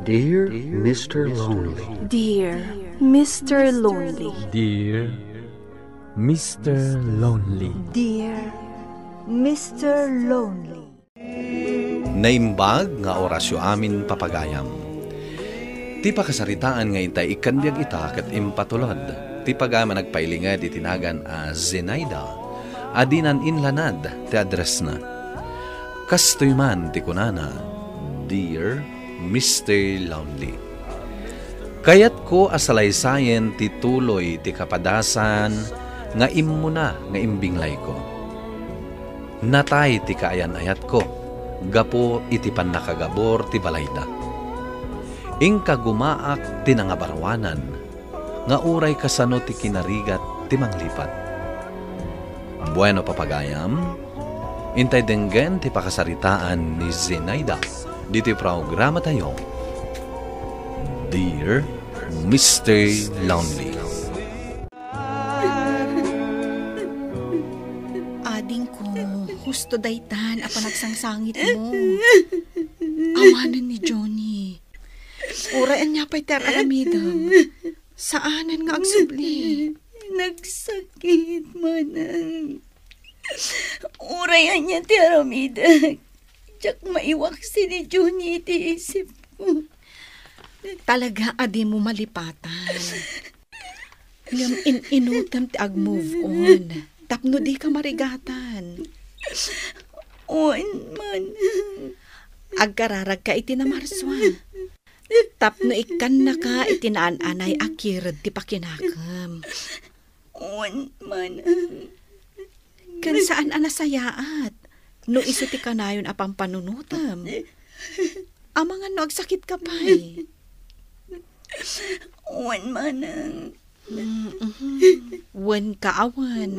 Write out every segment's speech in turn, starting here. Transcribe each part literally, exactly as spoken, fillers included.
Dear Mister Lonely. Dear Mister Lonely. Dear Mister Lonely. Dear Mister Lonely. Naimbag nga orasyo amin, papagayam. Ti pakasaritaan nga intay ikkan biag ita ket impatulod ti pagayam a nagpailinged iti nagan a Zenaida a dinan inlanad ti addressna. Kastoy man ti kunana, Dear Mister Lonely. Kayatko a salaysayen ti tuloy ti kapadasan nga immuna nga imbinglayko. Natay ti kaayan-ayatko gapu iti pannakagabur ti balayda. Inka gumaak ti nangabaruanan nga uray kasano ti kinarigat ti manglipat. Bueno, papagayam, intay denggen ti pakasaritaan ni Zenaida ditoy programatayo, Dear Mister Lonely. Adingko, husto daytan a panagsangsangitmo. Awanen ni Johnny. Uray ania pay ti ar-aramidem, saanen nga agsubli. Nagsakit, manang. Uray ania ti aramidek, diak maiwaksi ni Johnny iti isipko. Talaga a dimo malipatan. Ngem in-inutem ti ag-move on tapno dika marigatan. Wen, manang. Agkararagka iti namarsua tapno ikkannaka iti naan-anay a kired ti pakinakem. Wen, manang. Ken saan a nasayaat no isu ti kanayon a pampanunotem. Amangan no agsakitka pay. Wen, manang. Mm, mhm. Wen ka awan.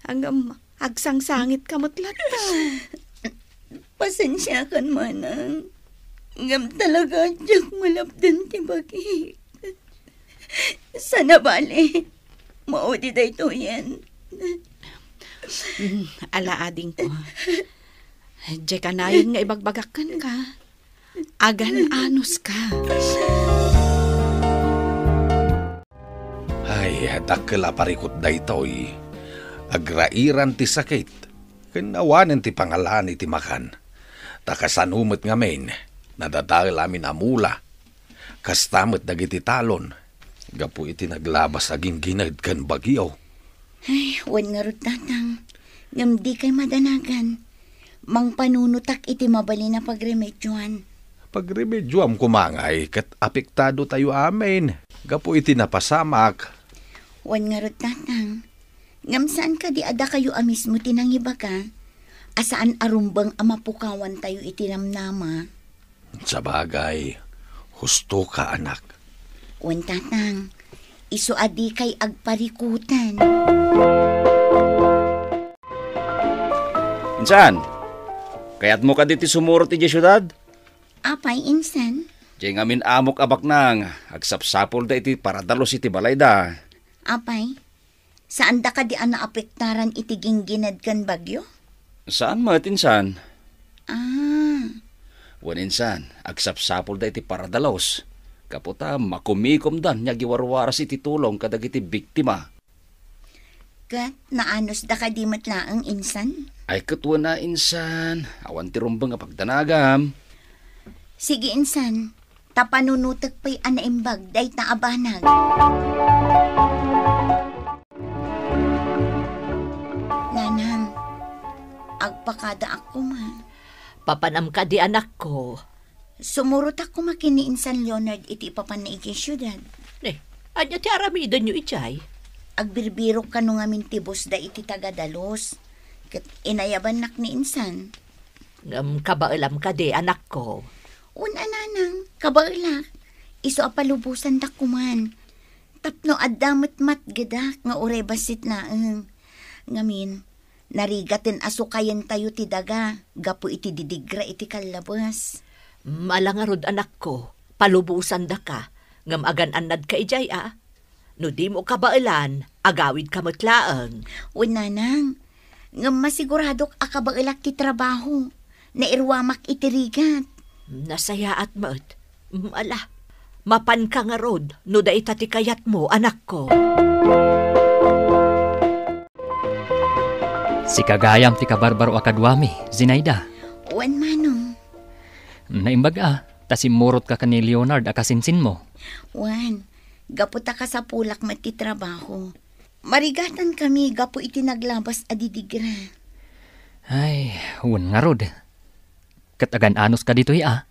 Ngem agsangsangitka met latta. Pasensiakan, manang. Ngem talaga diak malapdan ti bagik. Sana bale, maudi daytoyen. Mm, ala, adingko. Diay kanayon nga ibagbagak kenka. Agan-anuska. Ay, dakkel a parikut daytoy. Agrairan ti sakit, ken awanen ti pangalan iti makan. Ta kasano met ngamin, nadadael amin a mula. Kasta met dagiti talon, gapu iti naglabas a ginggined ken bagyo. Ay, wen ngarud, tatang, ngem dikay madanagan. Mangpanunotak iti mabalin a pagremedioan. Pagremedioam koma ngay ket apektado tayo amin gapu iti napasamak. Wen ngarud, tatang, ngem saan kadi a dakayo a mismo ti nangibaga a saan a rumbeng a mapukawan tayo iti namnama? Sabagay, husto ka, anak. Wen, tatang, isu a dikay agparikutan. Insan, kayatmo kadi ti sumurot idiay siudad? Apay, insan? Diay ngamin amok a baknang, agsapsapulda iti paradalus iti balayda. Apay, saanda kadi a naapektaran iti ginggined ken bagyo? Saan met, insan. Ah. Wen, insan, agsapsapulda iti paradalus, gapu ta makumikomdan nga agiwarwaras iti tulong kadagiti biktima. Ket naanusda kadi met laeng, insan? Ay, ket wen a, insan. Awan ti rumbeng a pagdanagam. Sige, insan. Ta panunotek pay a naimbag dayta a banag. Nanang, agpakadaak koma. Papanam kadi, anakko? Sumurotak koma ken ni Insan Leonard iti ipapanna idiay siudad. Ne, ania ti aramidenyo idiay? Agbirbirok kano ngamin ti busda iti taga-Dalus, ket inayabannak ni Insan. Ngem kabaelam kadi, anakko? Wen a, nanang, kabaelak. Isu a palubosandak koman. Tapno adda met matgedak nga uray bassit laeng. Ngamin, narigaten a sukayentayo ti daga gapu iti didigra iti kallabes. Ala ngarud, anakko, palubosandaka, ngem agan-annadka idiay a. No dimo kabaelan, agawidka met laeng. Wen, nanang, ngem masiguradok a kabaelak ti trabaho. Nairuamak iti rigat. Nasayaat met. Mm, ala, mapanka ngarud no dayta ti kayatmo, anakko. Sika gayam ti kabarbaro a kaduami, Zinaida. Wen, Manong. Naimbag a, ta simmurotka ken ni Leonard a kasinsinmo. Wen, gapu ta kasapulak met ti trabaho. Marigatankami gapu iti naglabas a didigra. Ay, wen ngarud. Ket agan-anoska ditoy a?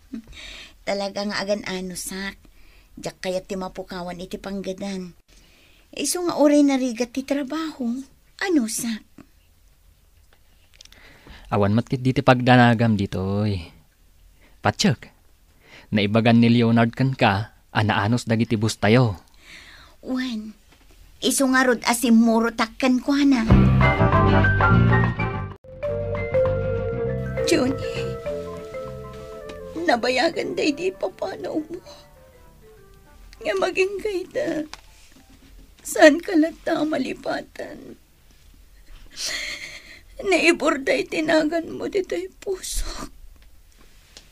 Talaga nga agan-anosak. Diak kayat ti mapukawan iti panggedan. Isu nga uray narigat ti trabaho, anosak. Awan met ketdi ti pagdanagam ditoy. Patiek, naibagan ni Leonard kenka a naanus dagiti bustayo. Wen, isu ngarud a simmurotak kenkuana. Johnny, nabayagan daydi papanawmo. Ngem agingga ita, saanka latta a malipatan. Naiburda iti naganmo ditoy pusok.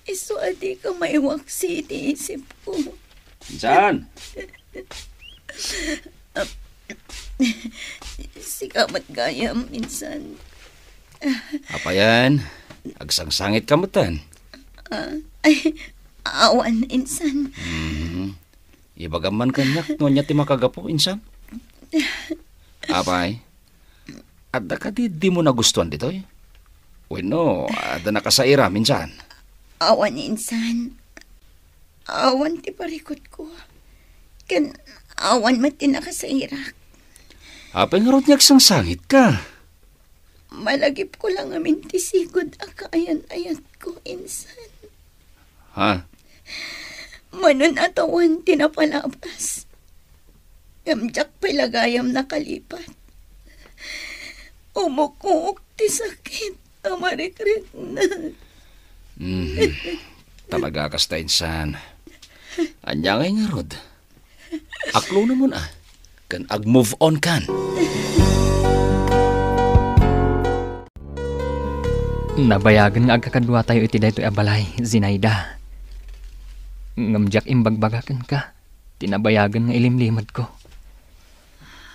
Isu a dika maiwaksi iti isipko. Insan! Sika met gayam, insan. Apayen, agsangsangitka metten? Ah, ay, awan, insan. Mhm. Ibagam man kaniak no ania ti makagapu, insan? Apay, adda kadi dimo nagustuan ditoy? Wenno, adda nakasairam, insan? Awan, insan. Awan ti parikutko. Ken awan met ti nakasairak. Apay ngarud nga agsangsangitka? Malagipko la ngamin ti sigud a kaayan-ayatko, insan. Ha? Mano a tawen ti napalabas. Ngem diak pay la gayam nakalipat. Umukok ti sakit a marikriknak. Mhm. Talaga kasta, insan. Ania ngay ngarud? Aklonamon a, ken ag-move on kan. Nabayagen nga agkakaduatayo iti daytoy a balay, Zinaida. Ngem diak imbagbaga kenka ti nabayagen nga ilimlimedko.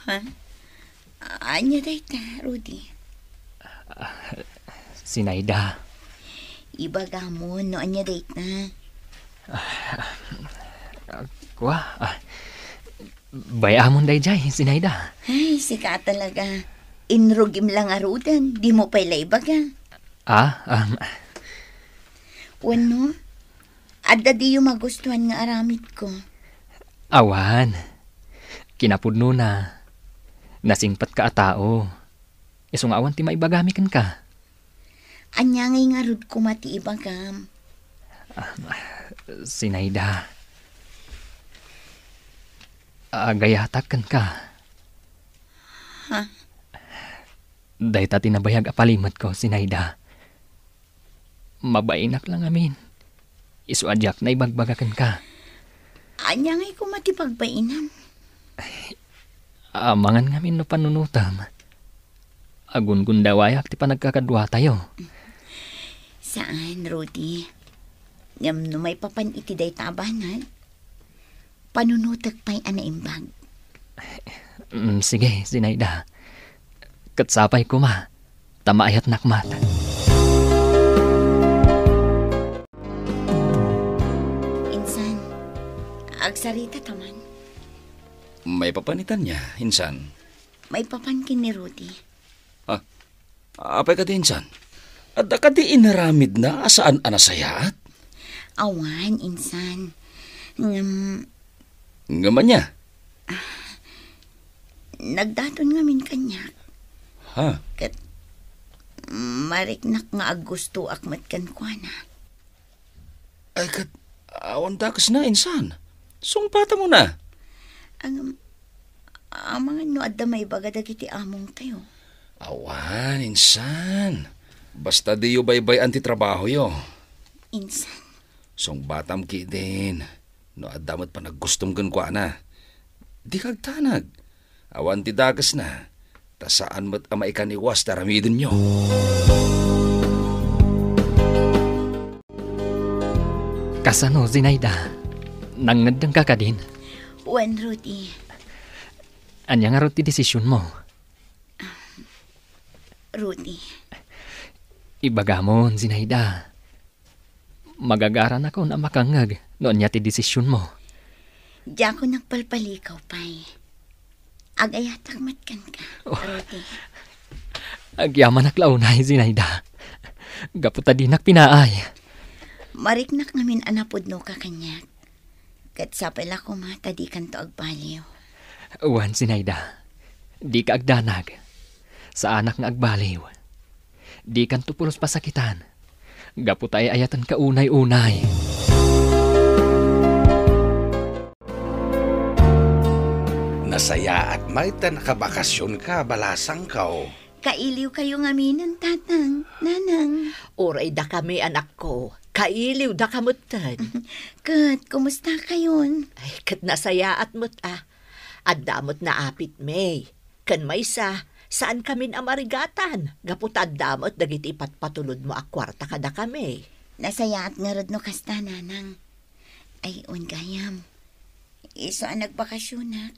Ha? Ania dayta, Rudy? Ah, Zinaida. Ibagamon no ania dayta. Ah, kua, ah, bay-amon daydiay, Zinaida. Ay, sika talaga. Inrugim la ngaruden, dimo pay la ibaga. Ah, um, Wenno, adda diyo magustuan nga aramidko? Awan. Kinapudnona, nasingpetka a tao. Isu nga awan ti maibagami kenka. Ania ngay ngarud koma ti ibagam? Ah, Zinaida. Agayatak kenka. Ha? Dayta ti nabayag a palimetko, Zinaida. Mabainak la ngamin. Isu a diak naibagbaga kenka. Ania ngay koma ti pagbainam? Amangan ngamin no panunotem. Agungundawayak ti panagkakaduatayo. Saan, Rudy. Ngem no maipapan iti dayta a banag, panunotek pay a naimbag. Mm, sige, Zinaida. Ket sapay koma, ta maayatnak met. Insan, agsarita ta man. Maipapan itay, insan? Maipapan ken ni Rudy. Ah, apay kadi, insan? Adda kadi inaramidna a saan a nasayaat? Awan, insan. Ngem, Ngem ania? Nagdaton ngamin kaniak. Ha? Ket mariknak nga aggustoak met kenkuana. Ay, ket awan dakesna, insan. Sungbatamon a. Ngem, amangan no adda maibaga dagiti amongtayo. Awan, insan. Basta diyo baybay-an ti trabahoyo. Insan. Sungbatam ketdin. No adda met panaggustom kenkuana, dika agtanag. Awan ti dakesna, ta saan met a maikaniwas ti aramidenyo. Kasano, Zinaida? Nangngeddengka kadin? Wen, Rudy. Ania ngarud ti desisionmo? Rudy. Ibagamon, Zinaida. Magagaranakon a makangngeg no ania ti desisionmo. Diakon agpalpalikaw pay. Agayatak met kenka, Oh. Rudy. Agyamanak la unay, Zinaida. Gapu ta dinak pinaay. Mariknak ngamin a napudnoka kaniak. Ket sapay la koma ta dikanto agbaliw. Wen, Zinaida, dika agdanag. Saanak nga agbaliw. Dikanto pulos pasakitan. Gapu ta ay-ayatenka unay-unay. Nasayaat met ta nakabakasionka, balasangko. Kailiwkayo ngaminen, Tatang, Nanang. Uray dakami, anakko. Kailiwdaka metten. Ket, kumustakayon? Ay, ket nasayaat met, a. Adda met naapitmi. Ken maysa, saankamin a marigatan, gapu ta adda met dagiti ipatpatulodmo a kuarta kadakami. Nasayaat ngarud no kasta, Nanang. Ay, wen gayam. Isu a nagbakasionak,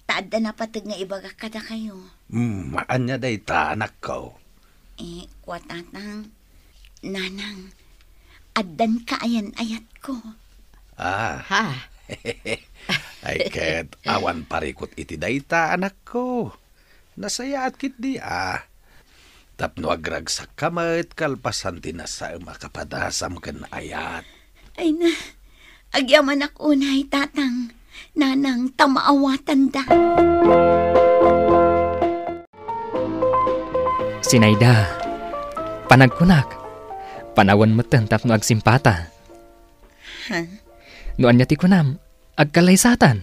ta adda napateg nga ibagak kadakayo. Hmm, ania dayta, anakko? Eh, kua, Tatang, Nanang, addan kaayan-ayatko. Ah. Ha? Ay, ket awan parikut iti dayta, anakko. Nasayaat ketdi, a. Tapno agragsakka met kalpasan ti nasaem a kapadasam ken ayat. Ay na, agyamanak unay, Tatang, Nanang, ta maawatanda. Zinaida, panagkunak, panawen metten tapno agsimpata. Ha? No ania ti kunam, agkallaysatan.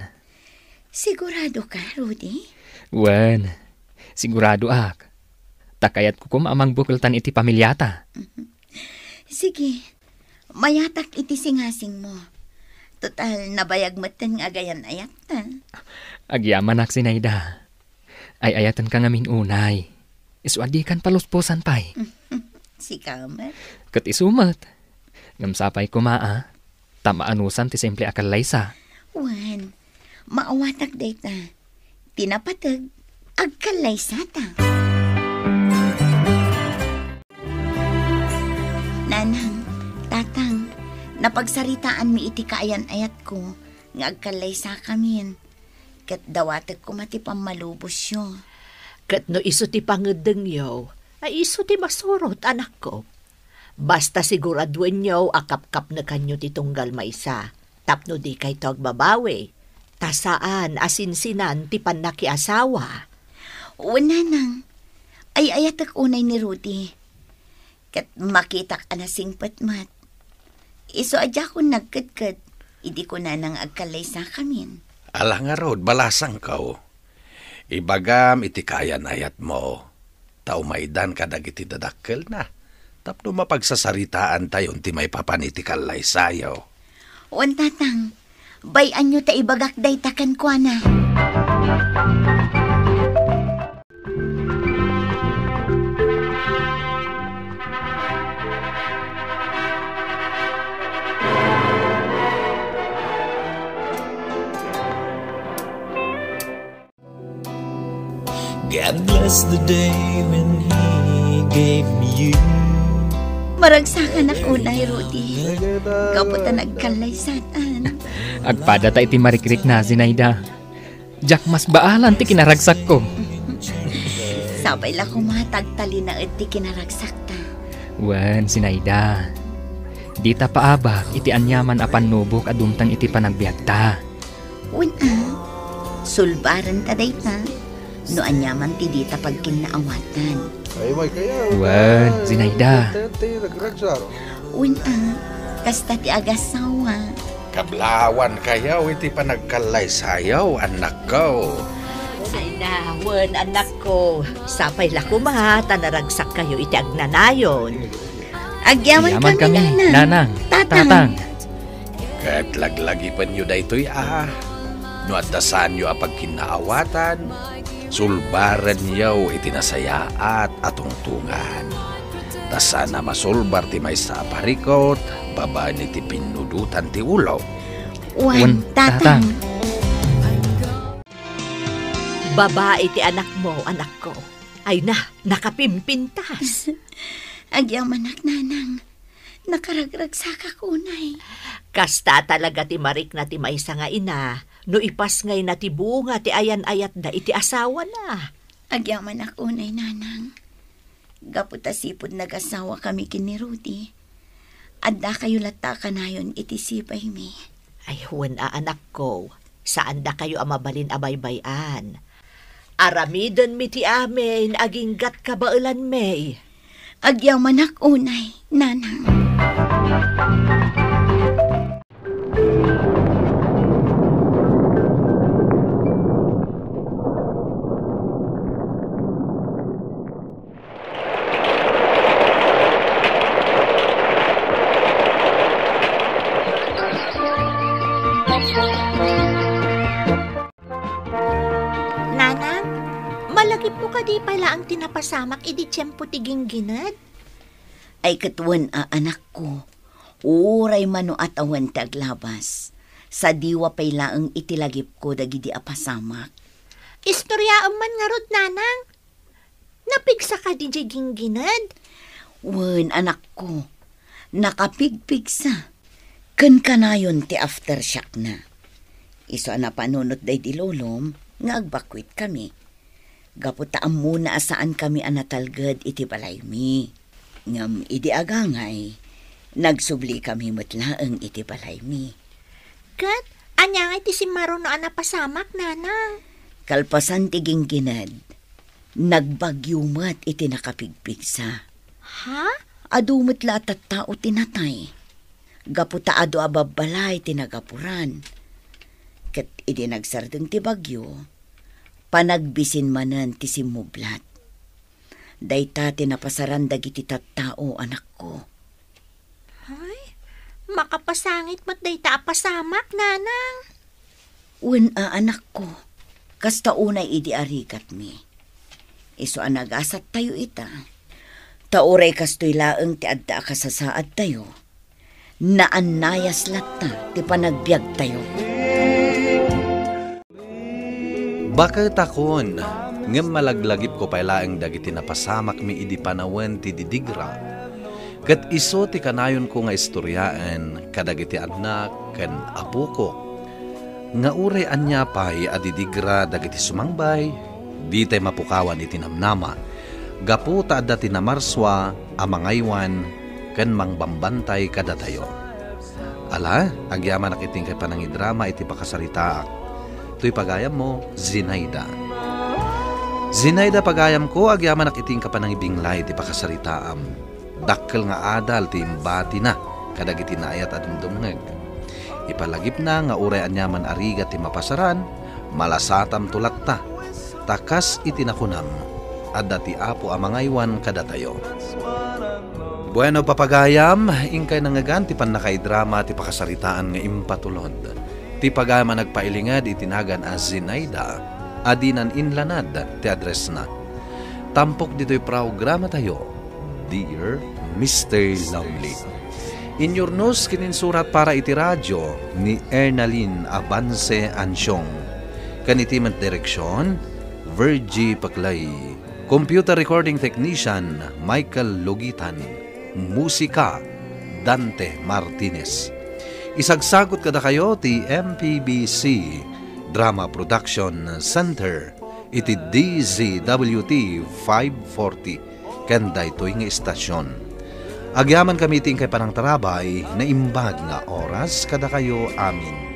Siguradoka, Rudy? Wen, siguradoak. Ta kayatko koma a mangbukeltan iti pamiliata. Sige, mayatak iti singasingmo. Total, nabayag metten nga agayan-ayatta. Agyamanak, Zinaida. Ay-ayatenka ngamin unay. Isu a dikan palusposan pay. Sika met. Ket isu met. Ngem sapay koma, a, ta maanusan ti simple a kallaysa. Wen, maawatak dayta. Ti napateg, agkallaysata. Nanang, Tatang, napagsaritaanmi iti kaayan-ayatko nga agkallaysakamin. Ket dawatek koma ti pammalubosyo. Ket no isu ti pangeddengyo, ay isu ti masurot, anakko. Basta siguraduenyo a kapkapnekanyo ti tunggal maysa, tapno dikayto agbabawi, ta saan a sinsinan ti pannakiasawa. Wen, Nanang, ay-ayatek unay ni Rudy. Ket makitak a nasingpet met. Isu a diakon nagkedked, idi kunana nga agkallaysakamin. Ala ngarud, balasangko. Ibagam iti kaayan-ayatmo, ta umaydan kadagiti dadakkelna, tapno mapagsasaritaantayon ti maipapan iti kallaysayo. Wen, Tatang, bay-anyo ta ibagak dayta kenkuana. God bless the day when He gave me you. Maragsakanak unay, Rudy. Gapu ta nagkallaysatan. Agpada ta iti marikrikna, Zinaida. Diak masbaalan ti kinaragsakko. Sapay la koma ta agtalinaed ti kinaragsakta. Wen, Zinaida. Dita paabak iti aniaman a pannubok a dumteng iti panagbiagta. Wen a, sulbarenta dayta, no aniaman ti dita pagkinnaawatan. Ay, may kaya. Wen, Zinaida. Wen a, kasta ti agasawa. Kablawan kayo iti panagkallaysayo, annakko. Ay na, wen, annakko. Sapay la koma ta naragsak kayo iti agnanayon. Agyaman kami, Nanang. Tatang. Ket laglagipenyo daytoy a, no adda saanyo a pagkinnaawatan, sulbarenyo iti nasayaat a tungtungan. Ta saan a masulbar ti maysa a parikut babaen iti pinnudotan ti ulo. Wen, Wen, Tatang. Tatang. Babai ti anakmo, anakko. Ay na, nakapimpintas. Agyamanak, Nanang. Nakaragragsakak unay. Kasta talaga ti marikna ti maysa nga ina, no ipasngayna ti bunga ti ayan-ayatda iti asawana. Agyamanak unay, Nanang. Gapu ta sipud nagasawa kami ken ni Rudy, addakayo latta a kanayon iti sibaymi. Ay, wen a, anakko, saandakayo a mabalin a baybay-an. Aramidenmi ti amin aginggat kabaelanmi. Agyamanak unay, Nanang. Nanang, malagipmo kadi pay laeng ti napasamak idi tiempo ti ginggined? Ay, ket wen a, anakko, uray mano a tawen ti aglabas, sadiwa pay laeng iti lagipko dagidi a pasamak. Istoriaem man ngarud, Nanang. Napigsa kadi diay ginggined? Wen, anakko, nakapigpigsa. Ken kanayon ti aftershockna. Isu a napanunot daydi lolom nga agbakwit kami. Gapu ta ammona a saankami a natalged iti balaymi. Ngem idi agangay, nagsublikami met laeng iti balaymi. Ket ania ngay ti simmaruno a napasamak, Nanang? Kalpasan ti ginggined, nagbagyo met iti nakapigpigsa. Ha? Adu met la a tattao ti natay. Gapu ta adu a babbalay ti nagapuran. Ket idi nagsardeng ti bagyo, panagbisin manen ti simmublat. Dayta ti napasaran dagiti tattao, anakko. Ay, makapasangit met dayta a pasamak, Nanang. Wen a, anakko, kasta unay idi arigatmi. Isu a nagasattayo ita. Ta uray kastoy laeng ti adda a kasasaadtayo, naannayas latta ti panagbiagtayo. Baketakon, ngem malaglagipko pay laeng dagiti napasamakmi idi panawen ti didigra. Ket isu ti kanayonko nga istoriaen kadagiti annak ken apok. Nga uray ania pay a didigra dagiti sumangbay, ditay mapukawan iti namnama, gapu ta adda ti namarsua a mangaywan ken mangbambantay kadatayo. Ala, agyamanak iti inkay panangidrama iti pakasaritaak. Toy pagayammo, Zinaida. Zinaida, pagayamko, agyamanak iti inka panangibinglay iti pakasaritaam. Dakkel nga adal ti imbatina kadagiti naayat a dumdumngeg. Ipalagipna nga uray aniaman a rigat ti mapasaran, malasatamto latta. Ta kas iti nakunam, adda ti Apo a mangaywan kadatayo. Bueno, papagayam, inkay nangngegan ti pannakaidrama ti pakasaritaan nga impatulod. Ti pagayam a nagpailinged iti nagan a Zinaida, a dinan inlanad ti addressna. Tampok ditoy programatayo, Dear Mister Lovely. Inyurnos ken insurat para iti radio ni Ernalyn Avance Ansiong. Ken iti met direksion, Virgie Paclay. Computer recording technician, Michael Logitan. Musika, Dante Martinez. Isagsagut kadakayo ti M P B C Drama Production Center iti D Z W T five forty ken daytoy nga istasyon. Agyamankami iti inkay panangtarabay, naimbag nga oras kadakayo amin.